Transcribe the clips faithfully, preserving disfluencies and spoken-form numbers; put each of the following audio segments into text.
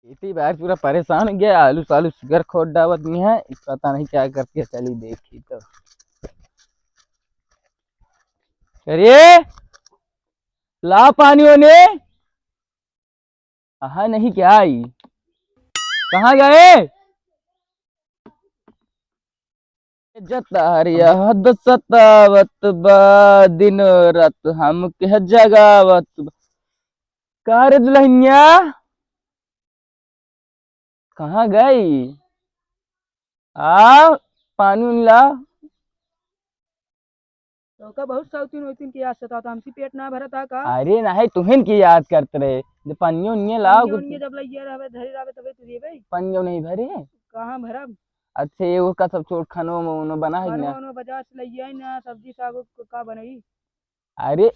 इतनी बार पूरा परेशान हो गया, आलू सालू सुगर खोद डावत नहीं है, पता नहीं क्या करके चली देखी तो। अरे, ला पानी होने। हाँ, नहीं क्या आई? कहाँ गए? जतार याद सतावत बा, दिन रात हमके जगावत बा। का रे दुल्हनिया, कहाँ गई? आ, पानी उनी ला। तोका बहुत सौतीन वौतीन की याद सतावत, हमसे पेट ना भरत आ का? अरे नहीं, तुहिन की याद करत रहे, जब पनियो उनिये लाओ पनियो कुछ। उनिये जब लइया रहबे, धरी रहबे, तबे तो देबे। पनियो नहीं भरे? कहाँ भरब? अच्छा, ये ओका सब छोड़, खानो में उनो बना है खानो ना? उनो बाजार से लइया है ना, सब्जी साग को का बनाई? अरे,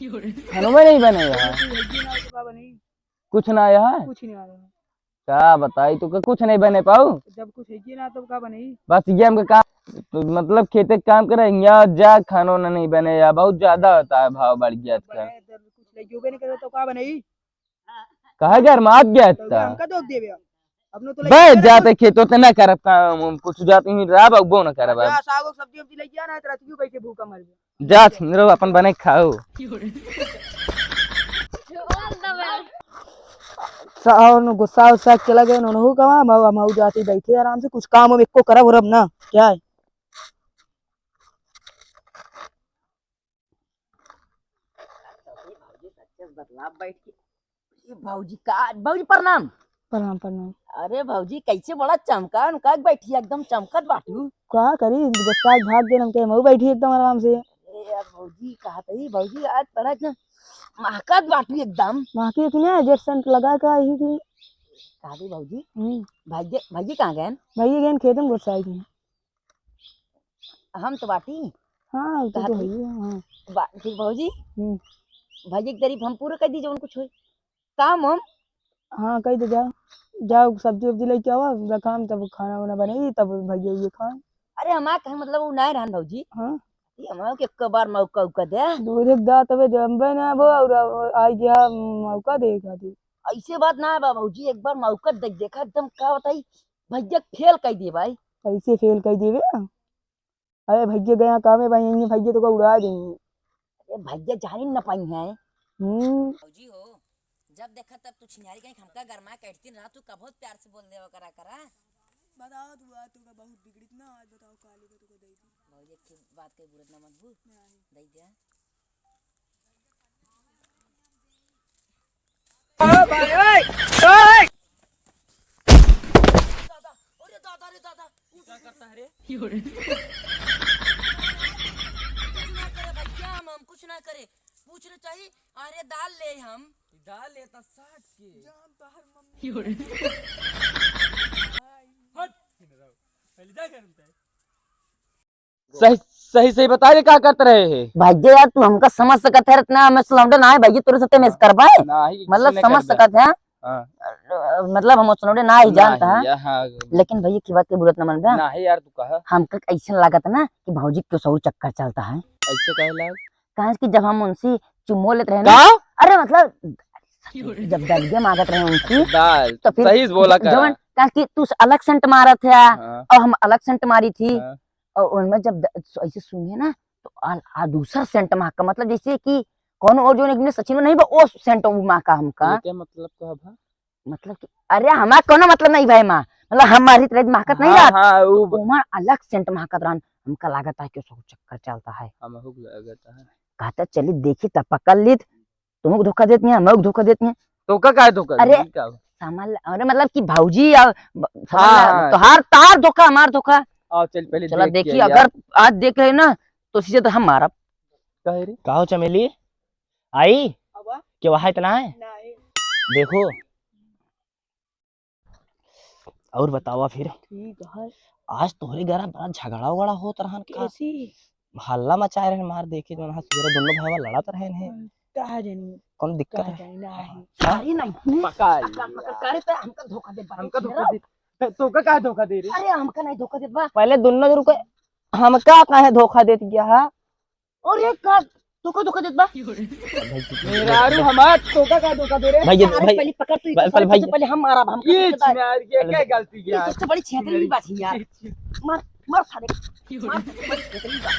खानो में नहीं बने यार। तू हेगी ना तो का बनाई? कुछ ना आया है? कुछ नहीं आया है। का बताई, तू का कुछ नहीं बने पाऊ? जब कुछ हेगी ना, तब का बनाई? बस ये हमका काम, तो मतलब खेते के काम करे, यहाँ जा, खानो ना नहीं बने यार, बहुत ज्यादा होता है, भाव बढ़ गया आजकल। बने, जब कुछ लइयोबे नहीं करे, तो का बनाई? कहा यार, मात गया तो इतना। हमका दोख देबे अब। अपनो तो बे, लइके जाते खेतो ते ना करब काम, हम कुछ जाते ही राब, अब वो ना करब अब। जा, साग उग सब्जी उब्जी लइके आना, तेरा तू बैठे भूखा मर जा। जा, सुंदरो, अपन बने खाओ। साहब, गुस्सा उस्सा के लगे, उन्होंने कहा, "हम, हम जाते बैठे आराम से, कुछ काम हम एको करब उरब ना, क्या है?" भौजी, सच्चे बतला बैठ के। ए भौजी, का, भौजी प्रणाम। प्रणाम, प्रणाम। अरे भौजी, कैसे बड़ा चमका उमका के बैठी, एकदम चमकत बाटू। का करी, गुस्सा के भाग गए, हम कहे, "मऊ बैठी एकदम आराम से।" अरे यार भौजी, कहा तही भौजी, आज बड़ा एकदम महकत बाटू एकदम। महकी कि ना, जेट सेंट लगा के आई थी। कहा दी भौजी? हम्म। भैया, भैया कहाँ गए? भैया गए खेत में गुस्सा आई थी। हम तो बाटी। हाँ, वो तो, कहत तो है हई। ही है, हाँ। बा-, फिर भौजी, हम्म। भैया के तारीफ हम पूरा कर दी, जवन कुछ होई। काम हम? हाँ, कह दे, जाओ। जाओ, सब्जी उब्जी लेके आओ, रखाम, तब खाना वाना बनाई, तब भैया ये खाए। अरे, हमार कहे मतलब, वो ना रहन भौजी। हाँ। ये हमार के एक बार मौका उका दे। दूध एक दांत अबे जम्बे ना वो, और आई गया मौका दे खातिर। ऐसे बात ना है बा भौजी, एक बार मौका दे, देखा एकदम का बताई, भैया फेल कर दिए भाई। कैसे फेल कर दिए बे? अरे भैया गया काम है भाई, यहीं भैया तो का उड़ा देंगे। अरे भैया जान ही न पाई है। हम्म। भौजी हो, जब देखा तब तू छिनारी कहीं हमका गरमा के अड़तीन रहा, तू का बहुत प्यार से बोल देवा करा करा। बताओ तू, आज तू का बहुत बिगड़ित ना, आज बताओ काली का तू का दई दी। भौजी एक ठे बात के बुरत ना मन हु। नहीं। दई दे। दादा, अरे दादा रे दादा। क्या करता है रे? कुछ ना करे भैया, हम, हम कुछ ना करे। पूछ रहे चाहिए, अरे दाल ले हम। दाल लेता साठ के। जान तो हर मम्मी। हट। पहले जा घर में। सही, सही, सही बता दे, का करत रहे है? भैया यार, तू हमका समझ सकत है, इतना हमें सुलौंडे ना है भैया, तोरे साथे मैच करबा है? नहीं, मतलब, किसी ने समझ कर दिया। सकत है। हाँ। मतलब, हम सुलौंडे ना ही जानता नहीं, है। या, हाँ। लेकिन भैया की बात के बुरत न मनबे। नहीं यार, तू कहा। हमका ऐसे लागत ना कि भौजी के सौ चक्कर चलता है। ऐसे काहे लाग? काहे कि जब हम उनसे चुम्मो लेत रहे ना, का? अरे मतलब, जब दलिया मांगत रहे उनसे, दाल, तो फिर सही से बोला करा। जवन, काहे कि तू अलग सेंट मारत है, हाँ। और हम अलग सेंट मारी थी, हाँ। और उनमें जब द-, ऐसे सूंघे ना, तो आ, आ दूसर सेंट महका, मतलब जैसे कि कौनो और जौन एक मिनट सचिन में नहीं बा, ओ सेंट वो महका हमका। ये क्या मतलब का बा? मतलब कि, अरे हमार कौनो मतलब नहीं भाई माँ, मतलब हमारी तरह महकत नहीं हाँ, रहत। हाँ, उ तो ब- ओमा अलग सेंट महकत रहन, हमका लागत है कि उसको चक्कर चलता है। हमहू के लागत है। कहता चली देखी तब पकड़ लीत, तुमको धोखा देती है, हमको धोखा देती है। तो का काहे धोखा अरे, देती? का? सामान ला-, अरे मतलब कि भौजी और ब-, सामान हाँ, ला-, हाँ। तोहार, तार धोखा, हमार धोखा। आओ, चल पहले चला देख के देखी, आइए। अगर आज देख रहे ना, तो सीधे तो हम मारब। काहे रे? का हो चमेली? आई? अब? के वहाँ इतना है? नहीं। देखो। और बतावा फिर? ठीक है। आज तोहरे घर बड़ा झगड़ा उगड़ा होत रहन का? कैसी? हल्ला मचाए रहन, मार देखी जौन हाथ सुबह दोनों भाईवा लड़त रहन है। हम का जानी? कौन दिक्कत का है? जानी, नहीं। हाँ? अरे नहीं। पका पका, लिया। पका, करे तो हमका धोखा दे, हमका धोखा दे। तो का काहे धोखा दे रे? अरे हमका नहीं धोखा दे बा। पहले दोनों रुको, हमका काहे धोखा देत गया है? अरे का, तोका धोखा देत बा। मेहरारू हमार तोका का धोखा दे रे? भाई, ये, अरे भाई, पहले पकड़ तू, भाई, पहले भाई, सबसे पहले हम मारब, हम ये पकड़ के छिनार के पहले क्या गलती किया? ये सबसे बड़ी छेतरी बात है यार। मार, मार सारे। मार, सबसे बड़ी छेतरी बात।